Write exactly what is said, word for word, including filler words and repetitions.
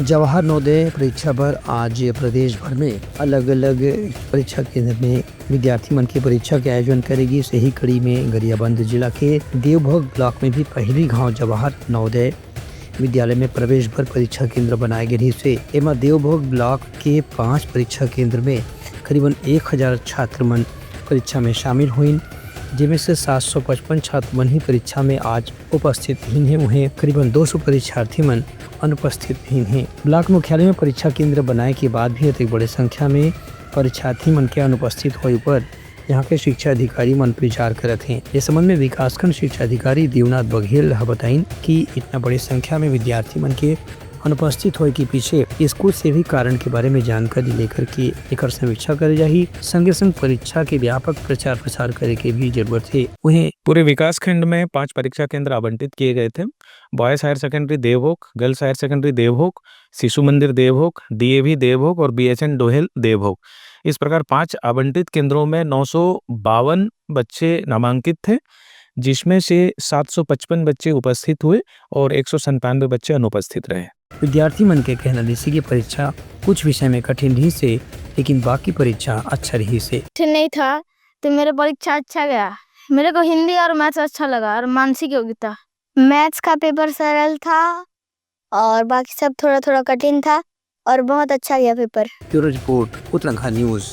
जवाहर नवोदय परीक्षा बर आज प्रदेश भर में अलग-अलग परीक्षा केंद्र में विद्यार्थी मन के परीक्षा के आयोजन करे गिस। यही कड़ी में गरियाबंद जिला के देवभोग ब्लॉक में भी पहिली घाव जवाहर नवोदय विद्यालय में प्रवेश बर परीक्षा केंद्र बनाए गे रहिस हे। एमा देवभोग ब्लॉक के पांच परीक्षा केंद्र में करीबन एक हजार छात्र मन परीक्षा में शामिल होइन, जेमे से सात सौ पचपन छात्र मन ही परीक्षा में आज उपस्थित रहिन हे। उहें करीबन दो सौ परीक्षार्थी मन अनुपस्थित रहिन हे। ब्लॉक मुख्यालय में परीक्षा केंद्र बनाए के बाद भी अतेक बड़े संख्या में परीक्षार्थी मन के अनुपस्थित होए ऊपर यहाँ के शिक्षा अधिकारी मन विचार करत हें। ये संबंध में विकासखंड शिक्षा अधिकारी देवनाथ बघेल ह बताइन कि इतना बड़े संख्या में विद्यार्थी मन के अनुपस्थित होए के पीछे स्कूल से भी कारण के बारे में जानकारी लेकर के एकर समीक्षा करे जाही। संगे संग परीक्षा के व्यापक प्रचार प्रसार करे के भी जरूरत हे। उहें पूरे विकासखंड में पांच परीक्षा केंद्र आवंटित किए गए थे। Boys higher secondary Devbhog, girls higher secondary Devbhog, Shishu Mandir Devbhog, DAV Devbhog और बीएचएन डोहेल देवभोग। इस प्रकार पांच आवंटित केंद्रों में नौ सौ बावन बच्चे नामांकित थे, जिसमें से सात सौ पचपन बच्चे उपस्थित हुए और एक सौ संतानवे बच्चे अनुपस्थित रहे। विद्यार्थी मन के कहना रिहिस हे कि परीक्षा कुछ विषय में कठिन रहिस हे, लेकिन बाकी परीक्षा अच्छा रहिस हे। कठिन नहीं था, तो मेरा परीक्षा अच्छा गया। मेरे को हिंदी और मैथ्स अच्छा लगा और मानसिक योग्यता। मैथ्स का पेपर सरल था और बाकी सब थोड़ा थोड़ा कठिन था और बहुत अच्छा गया paper. Bureau report, Uttarakhand news.